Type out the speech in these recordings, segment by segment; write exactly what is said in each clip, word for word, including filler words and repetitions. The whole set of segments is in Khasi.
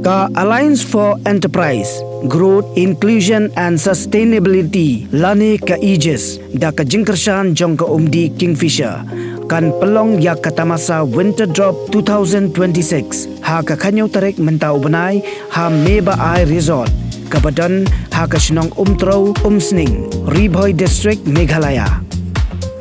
Ka Alliance for Enterprise, Growth, Inclusion and Sustainability lane ka AEGIS da ka jingkyrshan jong ka Umdih Kingfisher kan pynlong ïa ka tamasa Winter Drop two thousand twenty-six ha ka khathynñiew tarik mynta u bnai ha Mebaai Resort kaba don ha ka shnong Umtrew Umsning, Ri Bhoi District, Meghalaya.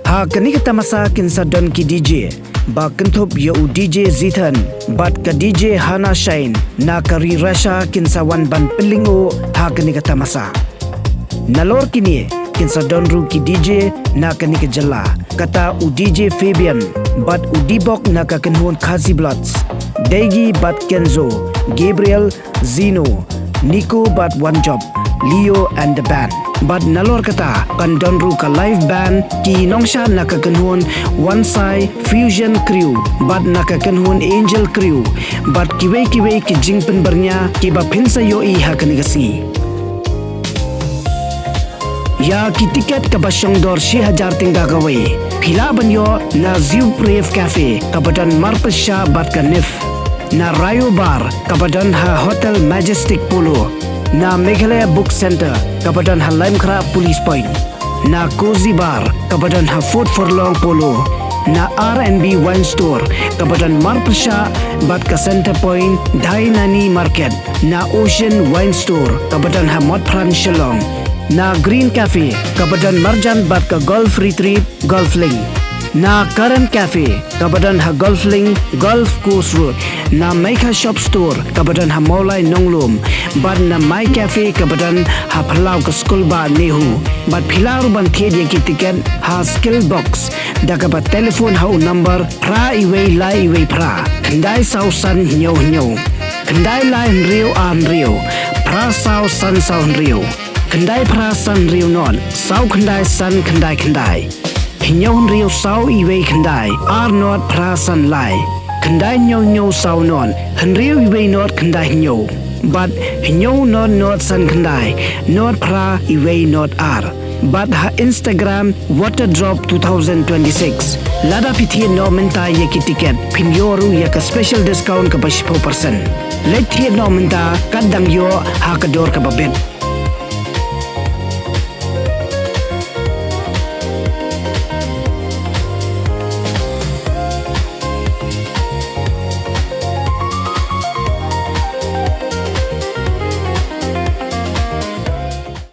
Ha kane ka tamasa kin sa don ki DJ ba kynthup ïa u DJ Zithan bad ka DJ Hana Shine na ka ri Russia kin sa wan ban pynlyngngoh ha kane ka tamasa. Nalor kine kin sa don ruh ki DJ na kane ka jylla, kata u DJ Fabian bad u Dibok na ka kynhun Khasi Bloods, Degi bad Kenzo, Gabriel, Zino, Nico bad One Job, Leo and the Band. Bad nalor kata kan don ruh ka live band ki nongshad na ka kynhun One Sai Fusion Crew bad na ka kynhun Angel Crew bad kiwei kiwei ki jingpynbyrngia kiba phin sa ïohi ha kane ka sngi. Ïa ki tiket kaba shong dor shi hajar tyngka kawei phi lah ban ïoh na Zio Brave Cafe kaba don marpyrshah bad ka Nif, na Rayo Bar kaba don ha Hotel Majestic Polo, na Meghalaya Book Centre kaba don ha Laitumkhrah Police Point, na Cozy Bar kaba don ha Fourth Furlong Polo, na R and B Wine Store kaba don marpyrshah bad ka Centre Point Dainani Market, na Ocean Wine Store kaba don ha Motphran Shillong, na Green Cafe kaba don marjan bad ka Golf Retreat Golf Link, na Current Cafe kaba don ha Golf Link Golf Course Road, na Meikha Shop Store kaba don ha Mawlai Nonglum bad na My Cafe kaba don ha phyllaw ka School Bah Nehu. Bad phi lah ruh ban thied ïa ki tiket ha Skill Box da kaba telephone ha u number phra iwei lai iwei phra khyndai saw san hynñiew hynñiew, khyndai lai hynriew ar hynriew, phra saw san saw hynriew, khyndai phra san hynriew not, saw khyndai san khyndai khyndai, hynñiew hynriew saw iwei khyndai ar not phra san lai, khyndai hynñiew hynñiew saw not, hynriew iwei not khyndai hynñiew, bad hynñiew not not san khyndai not phra iwei not ar. Bad ha Instagram Water Drop two thousand twenty-six. Lada phi thied noh mynta ïa ki tiket phin ïoh ruh ïa ka special discount kaba shiphew percent. Leit thied noh mynta, kat dang ïoh ha ka dor kaba bit.